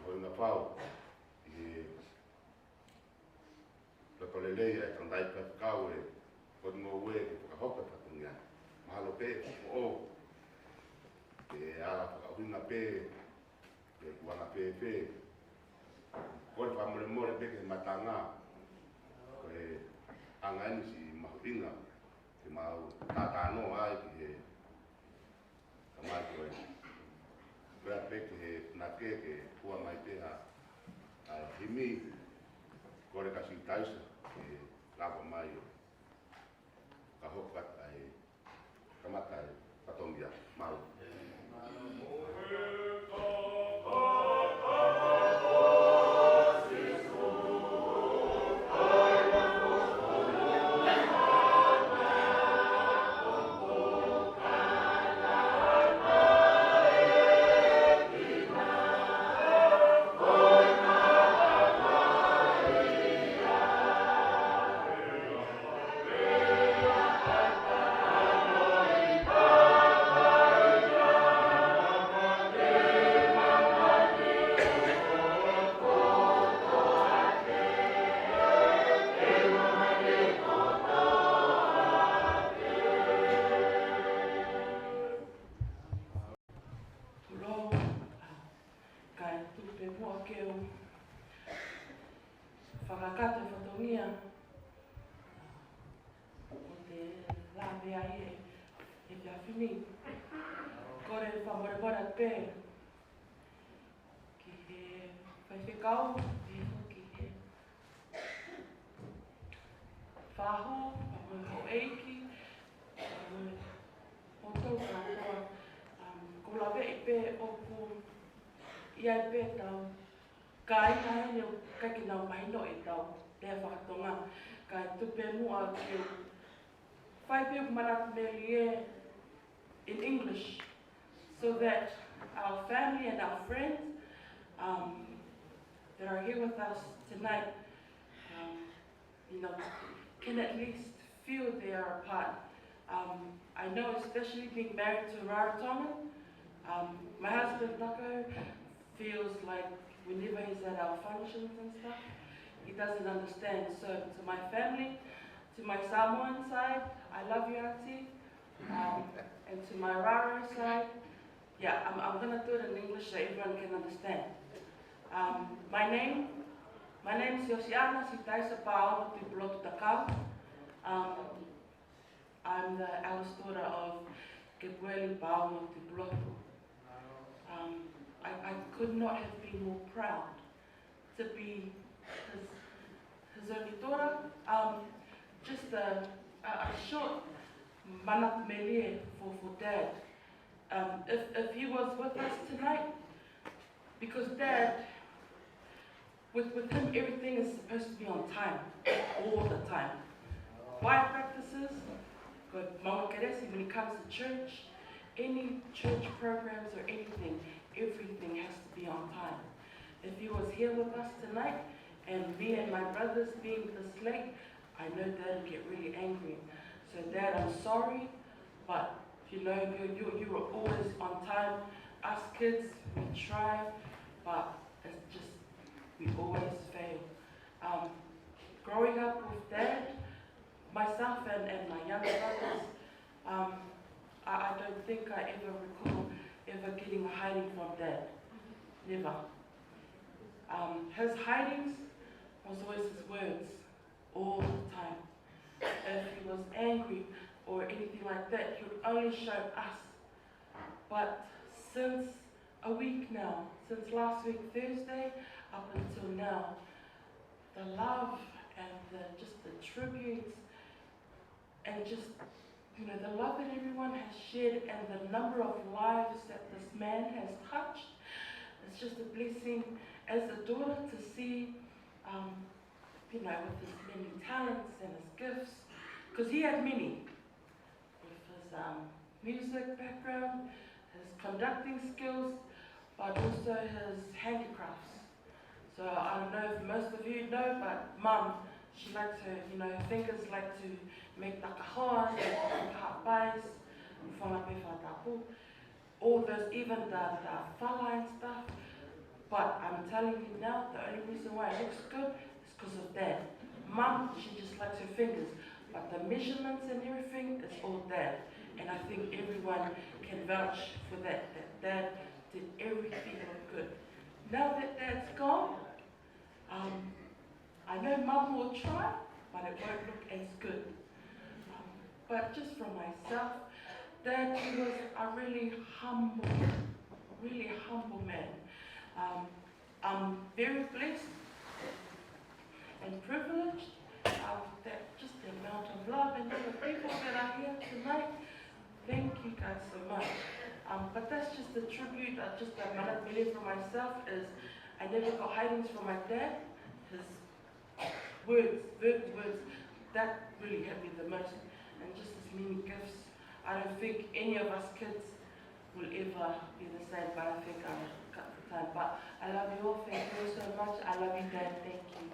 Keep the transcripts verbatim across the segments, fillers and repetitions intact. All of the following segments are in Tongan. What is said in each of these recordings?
Ko e ngaahi fau ʻi he loto lelei ʻa e tangataʻeiki faifekau ʻe koni mo ue ke fakahoko e fatongia. Mahalo pē ʻoku ʻo ke ala fakaʻuhinga pē ke kuanga fēfē. Ko e fakamolemole pē ke matanga ko e anga eni siʻi mahuʻinga ke mau tātāno ai ki he kamai ko ē. Pea pē ki he nake ke kua mai pē ha, ha himi, kole kia Siutaisa ke lava mai ʻo fakahoko atu ai, kamata ai fatongia. Mālō. Kulo, ʻa, kae tuku pē muʻa ke u fakakakato e fatongia ʻo te lave ai he, he efiafi ni. Kole fakamolemole pē ki he faifekau, pehē foki ki he fahu, pea mo e houʻeiki, pea mo e houʻeiki kātoa. Um, ʻoku ou laveʻi pē ʻoku ʻi ai pē ʻetau kāinga heni ʻoku ʻikai ke nau mahinoʻi ʻetau lea fakatonga. Kae tuku pē muʻa ke u fai pē ʻeku manatu melie in English so that our family and our friends, um, that are here with us tonight, um, you know, can at least feel they are a part. Um, I know, especially being married to Rarotongan, um, my husband Taco feels like whenever he's at our functions and stuff, he doesn't understand. So to my family, to my Samoan side, I love you, Auntie. Um, and to my Raro side, yeah, I'm, I'm gonna do it in English so everyone can understand. Um, my name, my name is Josiana Sitaisa Paono Tupulotu Takau. Um, I'm the eldest daughter of Kepueli Paono Tupulotu. Um, I, I could not have been more proud to be his, his only daughter. Um, just a, a, a short manatu melie for, for Dad. Um, if, if he was with us tonight, because Dad, with, with him, everything is supposed to be on time, all the time. Choir practices, good, Mama Keresi, when it comes to church, any church programs or anything, everything has to be on time. If he was here with us tonight, and me and my brothers being this late, I know Dad would get really angry. So Dad, I'm sorry, but you know, you, you, you were always on time. Us kids, we try, but it's just, we always fail. Um, growing up with Dad, myself and, and my younger brothers, um, I, I don't think I ever recall ever getting a hiding from Dad. Never. Um, his hidings was always his words all the time. If he was angry or anything like that, he would only show us. But since a week now, since last week Thursday up until now, the love and the, just the tributes and just, you know, the love that everyone has shared and the number of lives that this man has touched, it's just a blessing as a daughter to see, um, you know, with his many talents and his gifts, because he had many, with his, um, music background, his conducting skills, but also his handicrafts. So I don't know if most of you know, but Mum, she likes her, you know, her fingers like to make takahoas, make hot pies, fana pe fatapu. All those, even the, the fala and stuff. But I'm telling you now, the only reason why it looks good is because of Dad. Mum, she just likes her fingers. But the measurements and everything, it's all Dad. And I think everyone can vouch for that, that Dad did everything look good. Now that Dad's gone, um, I know Mum will try, but it won't look as good. Um, but just from myself, Dad, he was a really humble, really humble man. Um, I'm very blessed and privileged, um, that just the amount of love and all the people that are here tonight. Thank you guys so much. Um, but that's just the tribute, uh, just the manakemia for myself is I never got hidings from my dad. His words, verbal words, that really hit me the most. And just as many gifts. I don't think any of us kids will ever be the same, but I think I've cut the time. But I love you all. Thank you all so much. I love you, Dad. Thank you.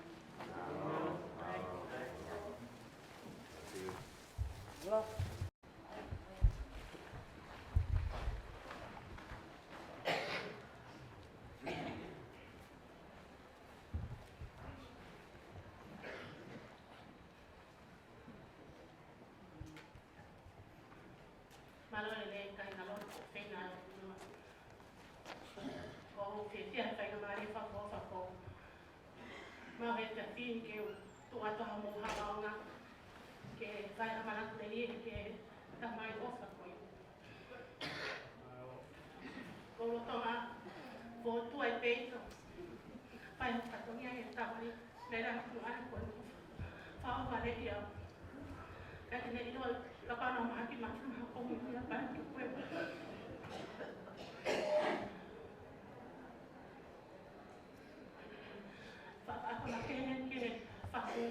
Mālō e lelei, kāinga lotu, feinga ʻo e ʻOtua. ʻOku ou fiefia he faingamālie fakaʻofa ko ē. Mau he ka fini ke u tuʻu atu ha mou halaonga ke fai ha manakemia ki he tamai ʻofa ko ē. Ko e lolotonga ʻo e tuʻa ʻi Peita. Fai ha fatongia he tamai, meʻa ʻoku ʻai ko ē. Fau vale ia. Ka te ne ʻilo, kapau naʻa mahaki mafuna ko ē ia pea ke ko ē. Fa-, ako na ke he ke faku.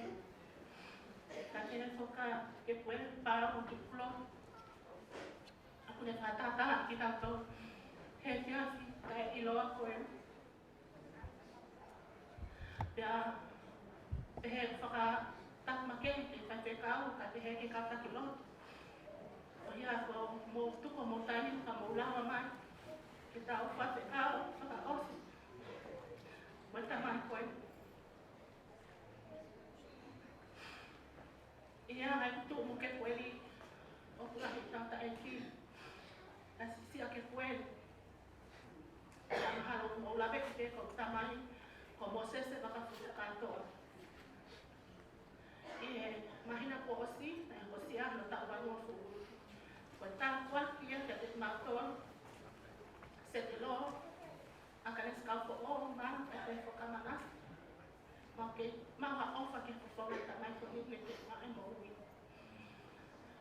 Ka te ne foka ke ko ē pau ki kulo. ʻOku ne fakatātā kitautolu he efiafi kae ʻiloa ko ē. Pea pehē fakatapua ke ke faifekau kae pehē ki he kau taki lotu. ʻOku ʻi ai ko ē mou tuku mou taimi ka mou lava mai ke tau faifekau fakaʻosi mo e tamai ko ē. ʻI he anga ʻeku tuʻu mo Kepueli, ʻoku lahi e tangataʻeiki naʻe siʻisiʻi ʻa Kepueli. Mahalo ʻoku mou lave ki he ko e tamai, ko Mōsese Vakafuakatoa. ʻI he māhina kuo ʻosi, naʻe ʻosi ʻa hono taʻu vanua fulu. Ko e tāpuaki ia kiate kimautolu, Setelo, ʻa Kanesi Kaufoʻou, Manu, ʻa e Fakamanasi. Mau kei, mau ha ʻofa ke fofonga tamai ko eni ne te maʻe moʻui.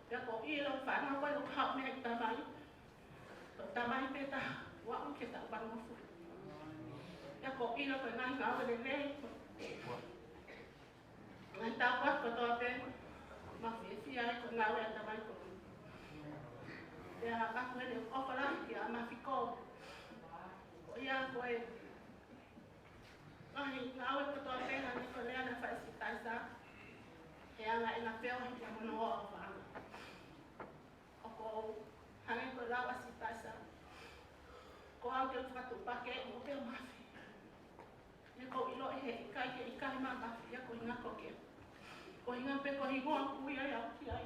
Pea ko e ʻilo fānau ko ē ʻoku haʻu mei he tamai. Ko e tamai pē ta ua u ke ta ua nofu. Pea ko e ʻilo ko e ngaahi ngāue lelei. Ngaahi tāpuaki kotoa pē. Mau fiefia ai ko e ngāue ʻa e tamai ko ē. Pea ʻoku ou ʻofa lahi kia Mafiko. Ko ia ko e ngaahi ngāue kotoa pē naʻe ko e lea naʻe fai ʻe Sitaisa. He anga ʻena feohi ki he mono ʻo e ʻofaʻanga. ʻOku ou hangē ko e lau ʻa Sitaisa. Ko au ke fakatuʻupakē mo pē Mafi. He ʻoku ou ʻiloʻi he ʻikai ke ʻikai mai Mafi ia ko e ʻuhinga ko ke. Ko e ʻuhinga pē ko e hingoa ʻoku ui ai au ki ai.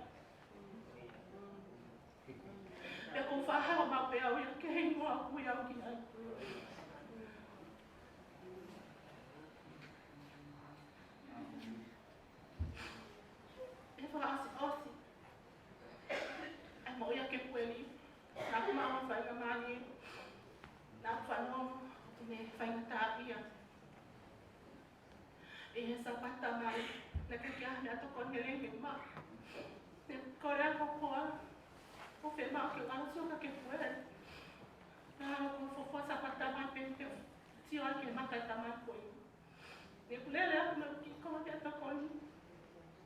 Pea ʻoku ou fakahā maʻu pē au ia ki he hingoa ʻoku ui au ki ai. ʻE fakaʻosiʻosi ʻa e moʻui ʻa Kepueli. Naʻa ku maʻu ha faingamālie. Naʻa ku fanongo ʻoku ne faingataʻaʻia. ʻI he Sāpate Tamai, naʻe ʻikai ke ʻi ai ha meʻatokoni lelei ke maʻu. Ne kole au ko koa, ʻoku fiemaʻu ke u ʻalu sio kia Kepueli. Naʻa ku fuofua Sāpate Tamai pē te u sio ai ki he mata ʻo e tamai ko ē. Ne u lele atu mo e kiʻi konga meʻatokoni.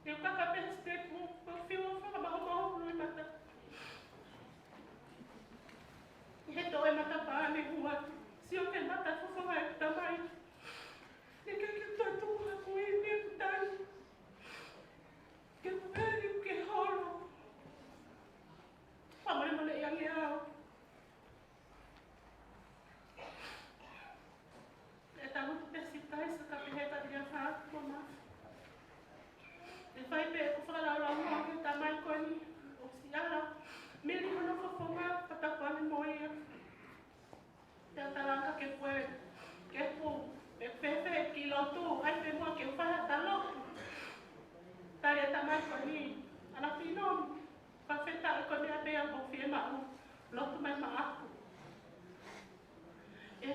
Ne u kaka pē he sitepu, mo e fiu fakamaʻomaʻo ʻi he mata. ʻI he toʻo e matapā ne u ʻalu atu, sio ki he mata ʻo e fofonga ʻo e tamai. Ne ʻikai ke toe tuku ha kui mei heʻeku tangi. Ke pehē ke holo. Fakamolemole ange au.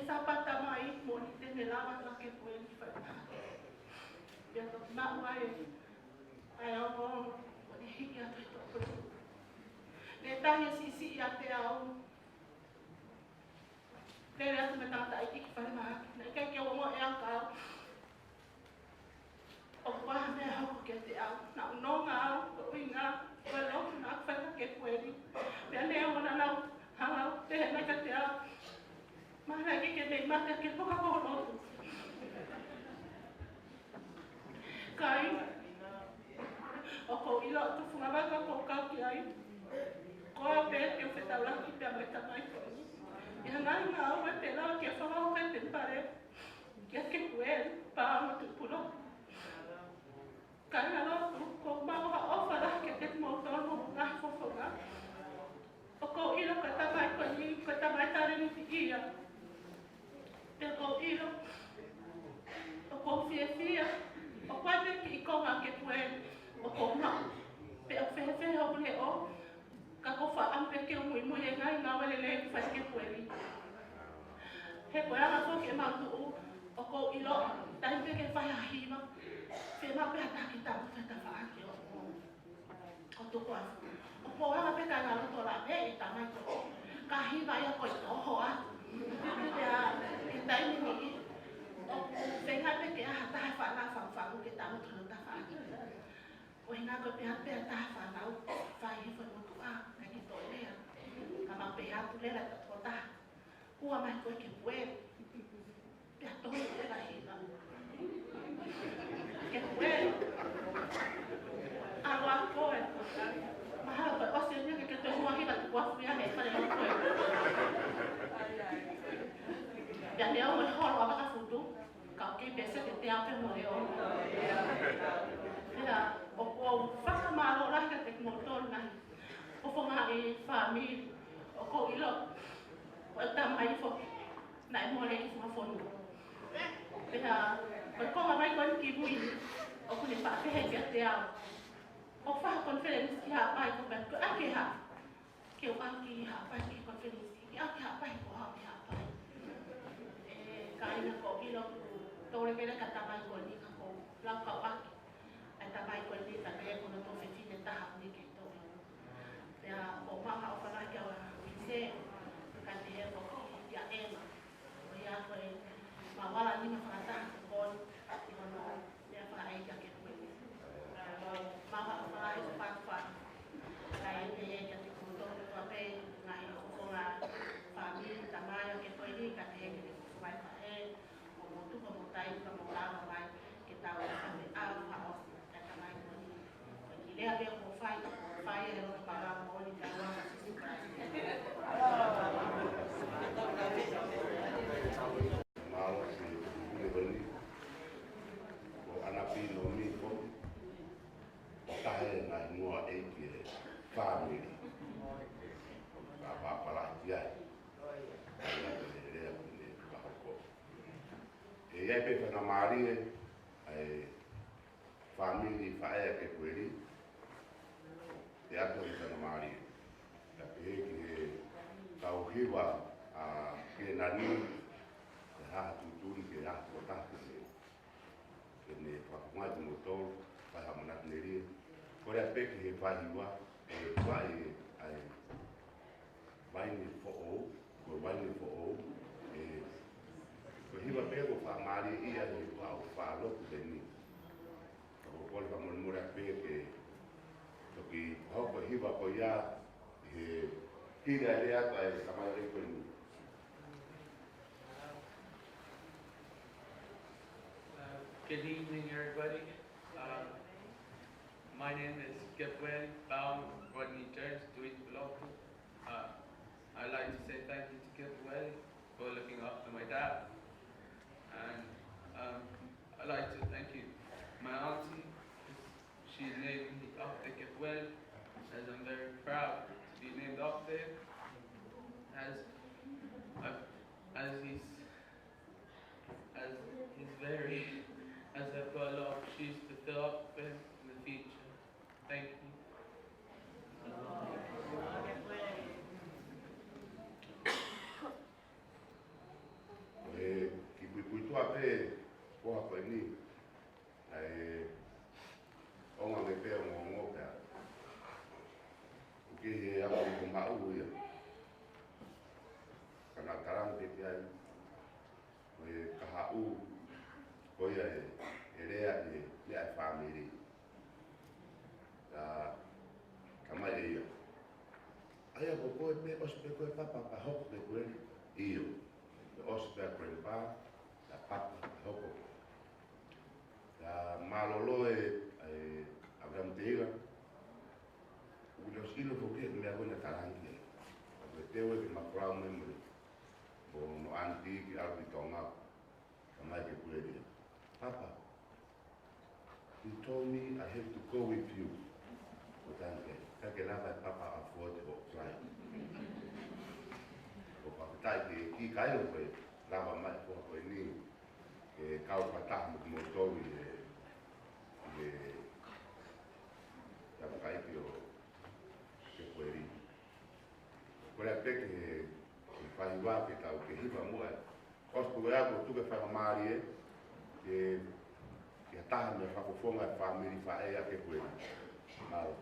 Sāpate mai, moʻoni te ne lava ʻa Kepueli ki falemahaki. Pea toki maʻu ai ʻa e ongoongo ʻo ne hiki atu he tōpulu. Ne tangi siʻisiʻi ʻiate au. Lele atu mo e tangataʻeiki ki falemahaki. Naʻe ʻikai ke u ongoʻi ʻe au ka au ʻoku ʻi ai ha meʻa hoko kiate au. Naʻa ku nonga au, ko e ʻuhinga ko e lotu naʻa ku fai kia Kepueli. Pea ne ʻoua naʻa nau hanga ʻo pehē mai kiate au, mahalo ʻe ʻikai ke mei mate ʻa Kepueli ka ko hoʻo lotu. Kāinga, ʻoku ou ʻilo ʻa e tufunga vaka ʻoku ou kau ki ai. Ko au pē ke u fetaulaki pea mo e tamai ko eni. ʻI he ngaahi ngāue pē lau ke fakahoko e temipale kia Kepueli, pea mo e tupulaki. Kāinga lotu, ʻoku ou maʻu ha ʻofa lahi kiate kimoutolu mo e ngaahi fofonga. ʻOku ou ʻilo ko e tamai ko eni, ko e tamai talēniti ia. Pea ʻoku ou ʻilo, ʻoku ou fiefia, ʻoku ʻi ai pē kiʻi konga ʻo Kepueli ʻoku ou maʻu. Pe ʻoku fēfē hoku leʻo, ka ʻoku ou faʻa ʻamu pē ke u muimui he ngaahi ngāue lelei ʻoku fai ʻe Kepueli. He ko e anga foki ʻemau tuʻu, ʻoku ou ʻilo, taimi pē ke fai ha hiva, fiemaʻu pē ha taha ke tangutu he tafaʻaki ʻo, ʻo tuku atu. ʻOku ou anga pē kāinga lotu ʻo lave ʻi he tamai ko ē, ka hiva ia ko e toho atu. Pea, ʻi he taimi ni, ʻoku feinga pē ke ʻi ai ha taha fānau fangufangu ke tangutu hono tafaʻaki. ʻUhinga ko e pehē pē ʻa e taha fānau, fai hifo e motuʻa, ʻikai ke toe lea. Ka mau pehē atu lea ʻa e tokotaha. Kua mai koe Kepueli. Pea tohi lea ʻa e hiva. Kepueli. ʻAlu ā koe. Mahalo ko e ʻosi eni ke ke toe hua hiva tuku atu ia he fale ʻo koe. Pea ne ʻomai holo ʻa Vakafutu. Ka ʻoku kei pēseti ʻe teau pē mo e ono. Pea ʻoku ou fakamālō lahi kiate kimoutolu ngaahi fofonga ʻi he fāmili. ʻOku ou ʻilo, ko e tamai foki naʻe mole ʻi he funga fonua. Pea ko e konga mai ko eni ki mui, ʻoku ne faʻa pehē kiate au, ʻoku fai ha konifelenisi ki Haʻapai, ko e pehē ko e ʻai ke hā. Ke u ʻalu ki Haʻapai ki he konifelenisi, ke ʻalu ki Haʻapai, ko e hā pē Haʻapai. ʻE, kāinga, ʻoku ou ʻilo ʻoku tō lekeleka e tamai ko eni ka ʻoku ou laukau ʻaki ʻa e tamai ko eni, ka pehē ko hono tuofefine ʻe taha ʻoku ʻikai ke tō. Pea ʻoku ou maʻu ha ʻofa lahi kia Uise, kae pehē foki kia ʻEma. Ko ia ko e mau ala nima fakataha ko eni, ʻi hono meʻa fakaʻeiki ʻa Kepueli. Mau ha ʻofa lahi ʻo fātufatu. Kae pehē kiate kimoutolu kotoa pē, ngaahi fofonga fāmili, tamai ʻa Kepueli, kae pehē kiate kimoutolu faʻē, ʻoku mou tuku homou taimi ka mou lava mai ke tau ʻofa mai ʻa e ʻofa ʻosi, kae tamai ko eni. Ko e kiʻi lea pē ʻoku ou fai, ʻoku ou fai he loto mālōlō moʻoni, kae ʻofa ʻa Sīsū Kalaisi. Mālō siʻi tuʻi ko eni. Ko ʻAna Pino Miko, ʻo taha e ngaahi hingoa ʻeiki e fāmili. Ka pāpalahi ki ai. Ka ʻi ai pē lea ʻoku ne fakahoko. ʻE ʻi ai pē faingamālie, ʻa e fāmili faʻē ʻa Kepueli, ʻe ʻatu ʻi he faingamālie. Ka pehē ki he kau hiva ʻa Kēnani, ʻe hā ha tuʻutuʻuni ke ʻatu ʻo taha ke ne, ke ne fakafofongaʻi kimoutolu, fai ha ʻamanaki melie. Kole pē ki he faihiva, ʻe fai ʻa e vaine foʻou, ko e vaine foʻou, ʻe, ko e hiva pē ʻoku fakamālieʻia ʻi he ʻofa ʻoku fai ʻi lotu pē ni. Ka ʻoku ou kole fakamolemole pē ke toki hoko e hiva ko ia, he kile ai lea atu ʻa e tamai ko eni. Uh, good evening, everybody. Uh, my name is Kepueli Baum Rodney Jones Tuitupolotu. Uh, I'd like to say thank you to Kepueli for looking after my dad. And, um, I'd like to thank you, my auntie. She named me after Kepueli, as I'm very proud to be named after him. As, uh, as he's, as he's very, as I've got a lot of shoes to fill up for him in the future. Thank you. Mālō. Kahaʻu, ko ia ʻe, ʻe lea ʻi he, ʻi he fāmili. Ka, ka mai ʻe ia. ʻA ia ko koe pē, ʻosi pē koe papa, pea hoko pē Kueli. ʻIo. Pea ʻosi pē ʻa Grandpa, pea papa, pea hoko. Pea mālōlō ē, ē, ʻAveramu Teila. ʻOku ne ʻosi ʻilo foki e meʻa ko ē naʻe talaange ki ai. ʻOku ne teu ē ke ma folau mai mo, mo hono aunty ke ʻalu ki Tonga. Ka mai ki Kueli. Papa, he told me I have to go with you. Ko e taha ia, ʻikai ke lava ʻe papa ʻo afford hoʻo flight. Ko e fakafetaʻi ki he ʻEiki ʻikai ʻo ke lava mai ko ē ko eni ke kau fakataha mo kimoutolu ʻi he, ʻi he, ʻi he tapu kai ki ʻo ke Kueli. Ko e lea pē ki he, ki he faiva ke tau ke hiva muʻa. ʻOsi pē ko ia kuo tuku e faingamālie ke, ke taha mei he fakafofonga e fāmili faʻē ʻa ke Kueli. Mālō.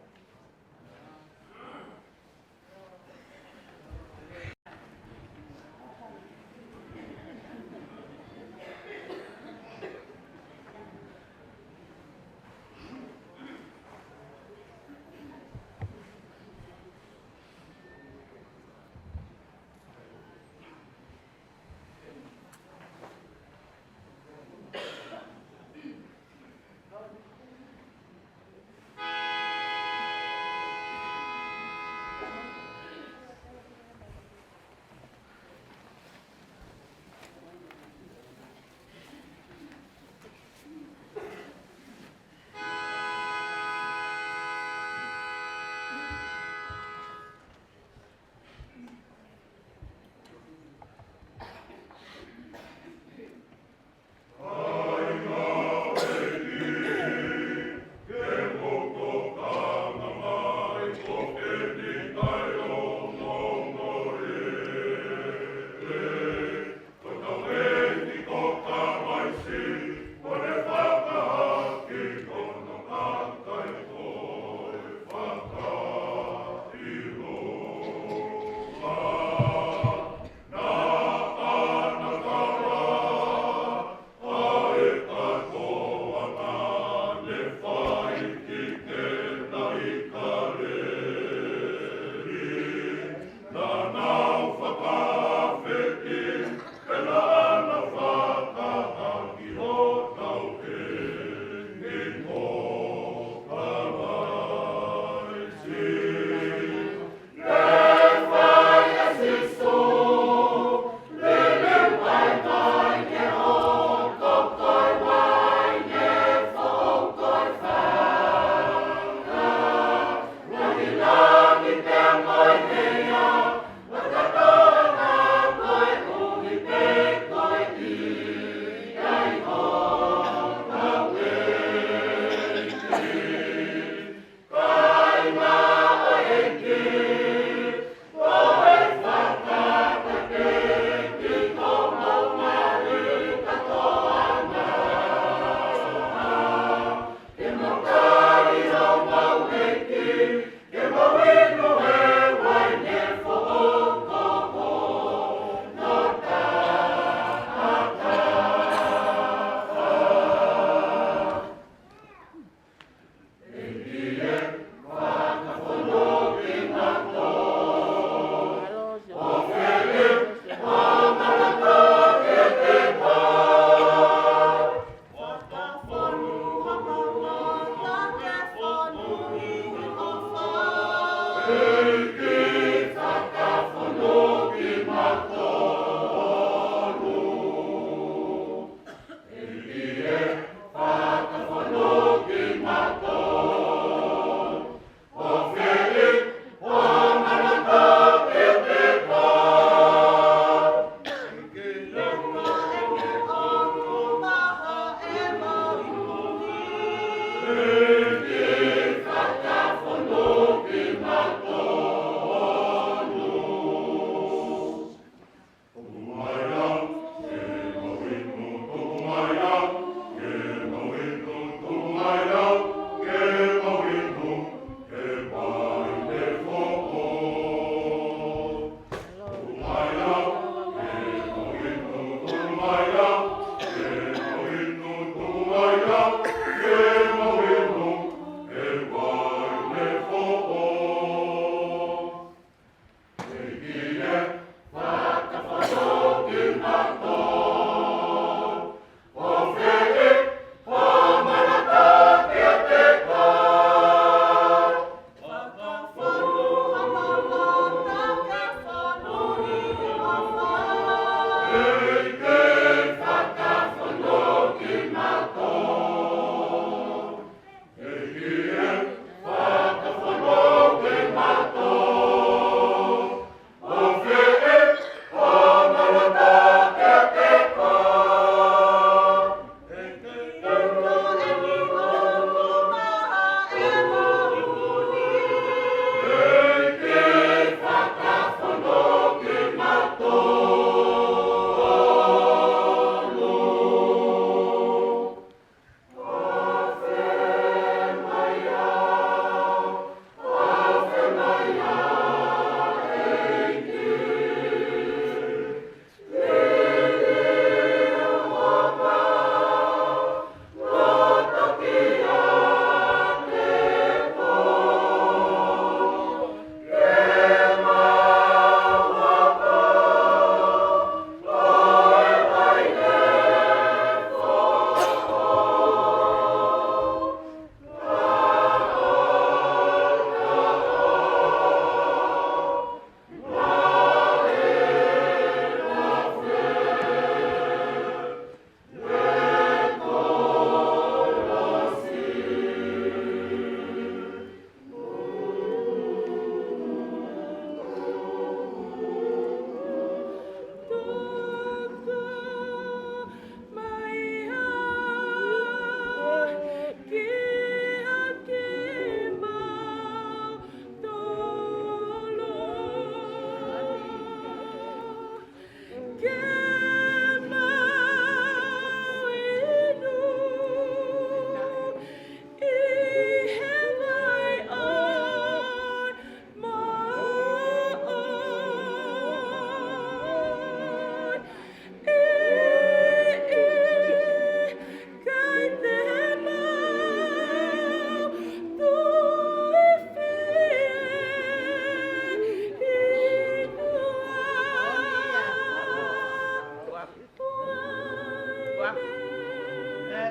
ʻE,